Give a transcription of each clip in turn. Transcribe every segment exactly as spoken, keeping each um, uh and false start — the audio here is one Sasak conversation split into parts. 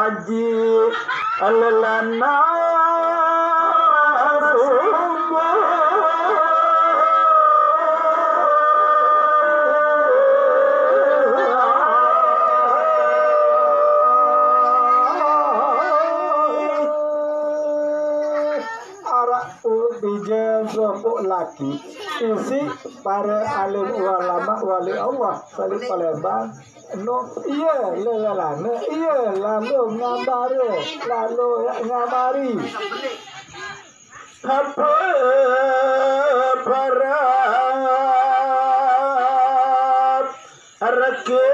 Haji Lelana. Arak tu bija kelompok laki isi para alim ulama wali Allah Salib Palembang. No, iya, lelalana, iya, lalu ngambare, lalu ngambari. Apa para reke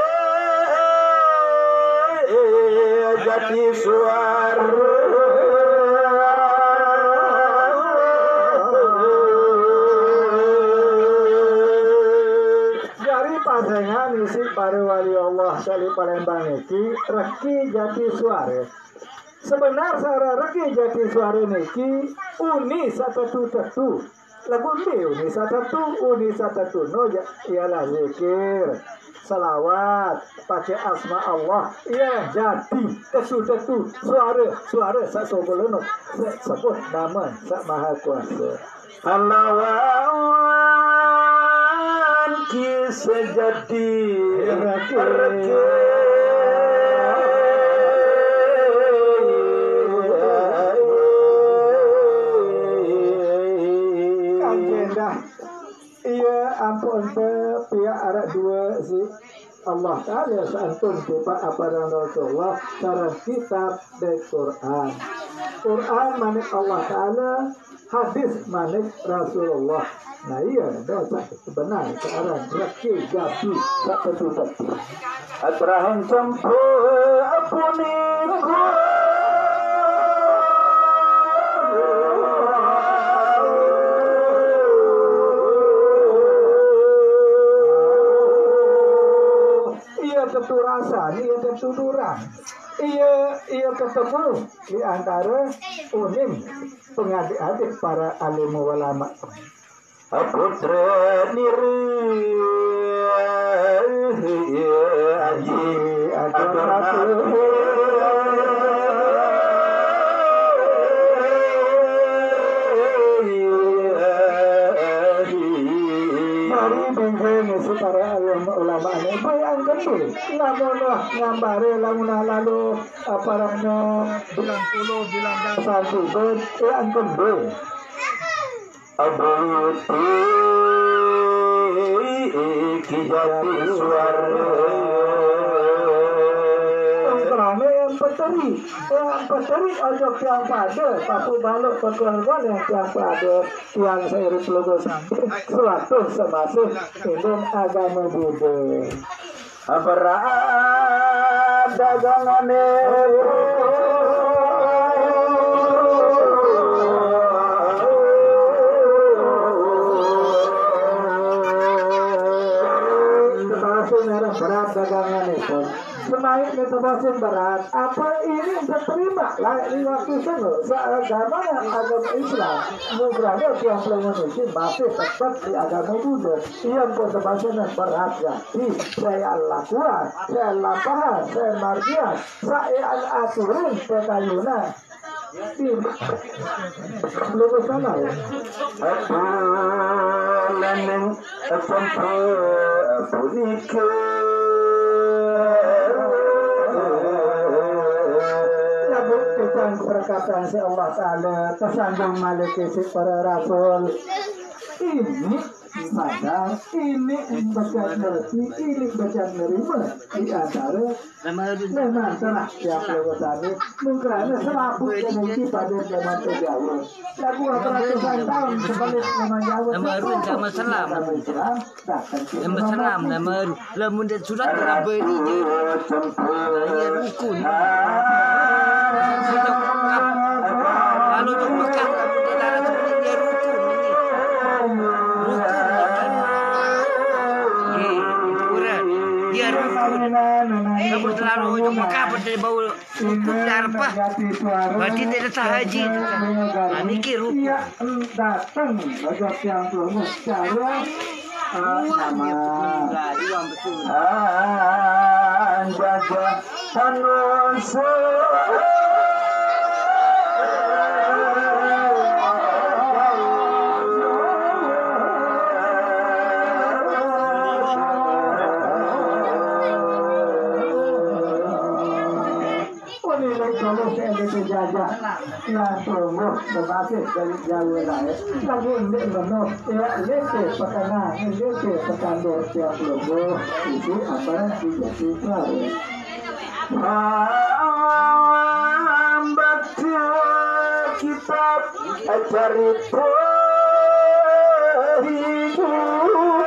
jati suara. Jari pasengan isi para wali Allah Salib Palembang niki reki jati suara. Sebenar sara reki jati suara niki uni satetu-tetu. Lagu ndi uni satetu, uni satetu no ya, ialah zikir, salawat, pace asma Allah, ia jati tetu-tetu suara, suara sak sombolono, sebut nama sak maha kuasa. Alawan kisah jadi reke. Kang Jendah, iya ampun te pihak arak dua si Allah Ta'ala seantun kita aparan Rasulullah sareng kitab de Quran. Quran manik Allah Ta'ala, hadis manik Rasulullah. Nah iya, dosa sebenar sekarang reki gapi tak betul-betul. Atrahan sampai apa ni Iya tetu rasa, iya tetu durang. Iya, iya ketemu di antara uning pengadik-adik para alim ulama. Putra niri, iya, aji, aji, Mari bingkai ngisi para ulama ulama ni, bayangkan tu. Lamun wah ngambare lamun lalu aparano bilang puluh, bilang dasar tu, bayangkan tu. Abuti kijati suara. Tongkrane yang peteri, yang peteri ojo yang pada, pasu balok pekeluarga yang pada. Tiang seiring pelungguh sami, seratus semasih indung agama Buddha. Berat dagangane. Kepala merah berat dagangane pun. Semaik ni tebasin berat, apa ini diterima layak di waktu sengel seagama agama Islam. Mubrane tiang pelungguh niki masih tetap di agama Buddha. Iya, engko sebasane berat ya. Di saya lakuan, saya lapahan, saya margian, saya aturin pekayunan. Di belum sana ya. Aku lanang sampai punika. Lamun kita perkataan si Allah Taala tersandung malih si para rasul. Ini sadar, ini baca ngerti, ini baca nerima di antara memang telah tiap lewat tadi mengkerana selaku demikian pada zaman terjauh. Lagu apa ratusan tahun sebalik zaman Jawa. Nama Arun sama Selam. Nama Islam datang ke Nama Selam, nama Arun. Lamun dia surat ora beri je. Iya rukun. Kalau tu Mekah, lamun dia lara seperti dia rukun ini. Rukun. Iya, rukun. Dia rukun. Kamu terlalu ujung Mekah, pada bau rukun di Arafah. Berarti dia dah sah haji. Nah, niki rukun. Iya, datang bagi tiang pelungguh secara, eh, Wah, dia nama. Betul. Iya, betul. Ah, jaga. Anu se- Wani lek tulus ende dijajah. Ya tunggu, berbasis dari Jawa lain. Lagi ende menu, ya lete petengah, lete petandur tiap lungguh. Itu apa dijadi tahu. Baca kitab carita hidup.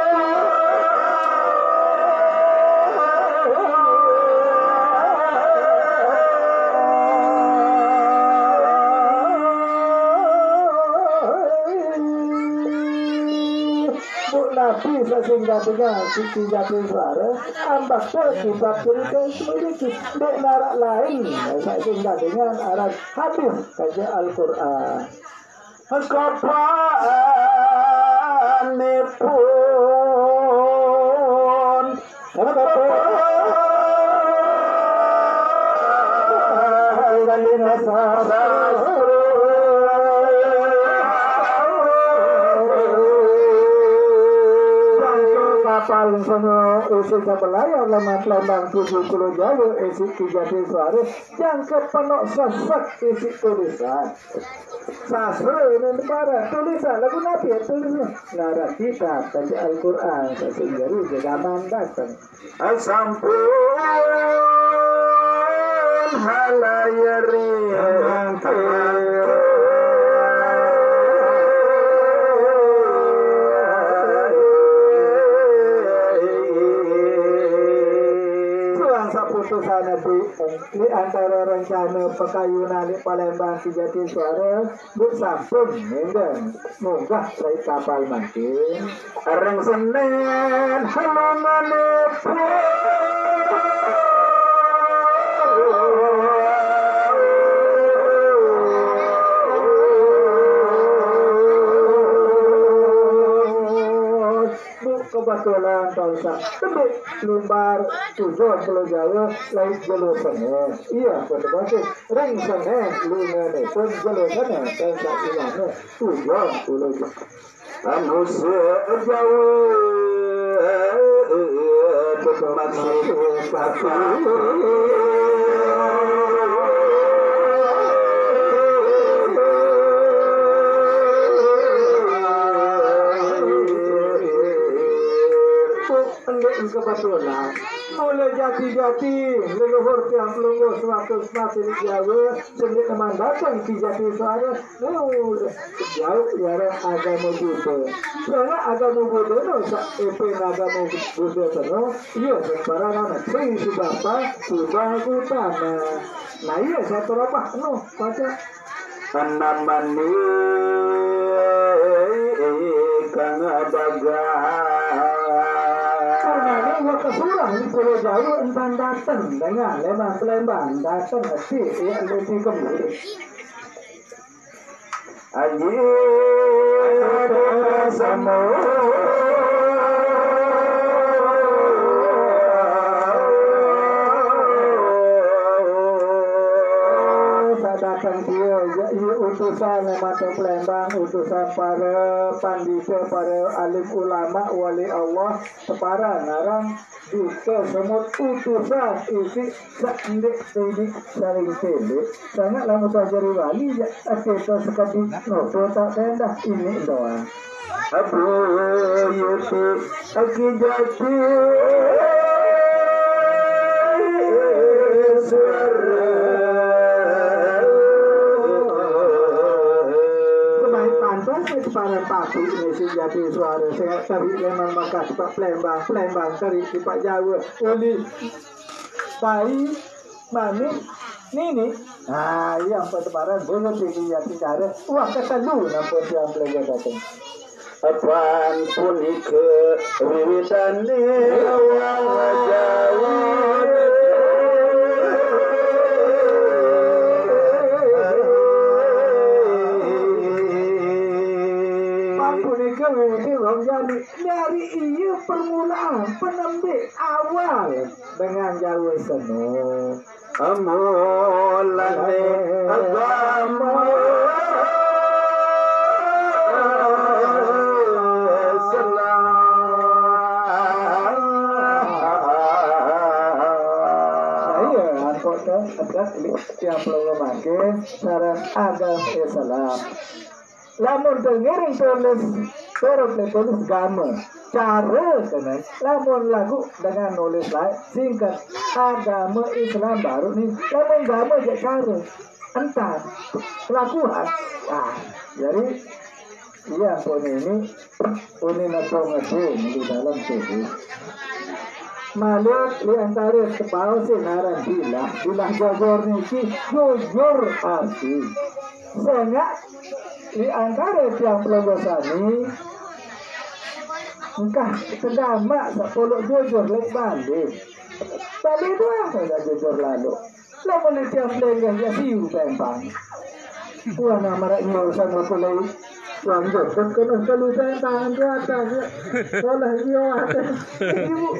Buk Nabi sasing gadengan siti jati suara, ambak pun kitab cerita semiliki. Dek narak lain sasing gadengan aran hadis kaja Al-Quran. Kapanipun kapal sono isi kapal layar leman Lembang tujuh puluh jauh isi tiga suara jangka penuh sesek isi tulisan. Sastra ini negara tulisan lagu nabi ya tulisan. Nara kita baca Al-Quran sasing garu jagaman datang. Sampun halayari. Tuhan saputusan di, di antara rencana pekayunan di Palembang Sijati Suara. Buk sampun ngendeng munggah rai kapal mangkin. Areng Senin halunganipun. Buk kebetulan taun sak tebik lumbar tujuan Pulau Jawa lain jalur Senin. Iya, betul-betul. Ring Senin lunganipun jelo Senin ten sak ilane tujuh puluh jam. Anu sejauh masih bakal. Enggak kebetulan. Mula jati-jati leluhur tiang pelungguh seratus mati di Jawa. Sendiri teman datang di jati suara. Jauh jarang agama Buddha. Soalnya agama Buddha no sa epen agama Buddha no. Iya sekarang anak saya si bapak sudah utama. Nah iya saya terobah no pada. Namani kang dagang. Karena ini waktu surah di Pulau Jawa entah datang dengan Lembang Palembang datang ngerti ya lebih kembali. Aji sama. Datang dia, ya, iya utusan mata Palembang, utusan para pandita, para alim ulama, wali Allah, para ngarang duta semut utusan isi sak ndik ini saling tele. Sangat lama terjadi wali ya, kita sekadi nopo tak rendah ini doang. Abu Yuti Aki Jati suara. Kemain pantas itu para papi ini si jati suara. Saya tadi memang makas Pak Palembang, Palembang tadi di Pak Jawa. Oli Pai Mami Nini. Ah, iya, ampun teparan, bulu tinggi ya tingkare. Wah, ketelu, ampun, tiang pelenggo dateng. Apan punika wiwitane wong Jawi. Pan punika wiwite wong Jawi. Dari iya permulaan, penembik awal. Dengan Jawa seno. Amolane agama Islam. Nah, iya, angkot kan, ada tiap loro makin cara agama Islam. Lamun dengerin tulis, turut le tulis agama. Cara kene, lamun lagu dengan nulis lain singkat agama Islam baru nih. Lamun agama je cara. Entar. Kelakuan. Nah, jadi iya pun ini, ini nepo ngedin di dalam tubuh. Malik li antare tebau sing aran bilah, bilah jujur niki jujur arti. Sehingga di antara tiang pelongo sami, engkah kedamak sepuluh jujur lek balik. Balik doang saja jujur lalu. Lamun tiang pelengah ya siu pempang. Wana marak nyurusan aku lagi. Wang jemput kena selalu pempang tu atas. Solah dia atas. Ibu,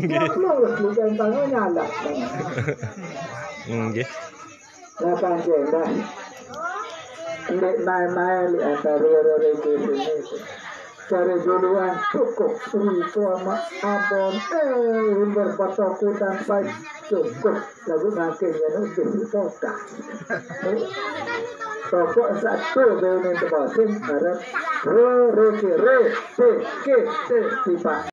dia pelongo selalu pempang nyala. Nggih. Lah pancen dah. Ndek mae-mae li antara loro reke sini. Cari duluan cukup suwi tuama abon. Eh, himbor patoku dan pai cukup. Lagu makin ya nu bisi kota. Pokok satu beunin temosin arep re reke re te ke te tipa.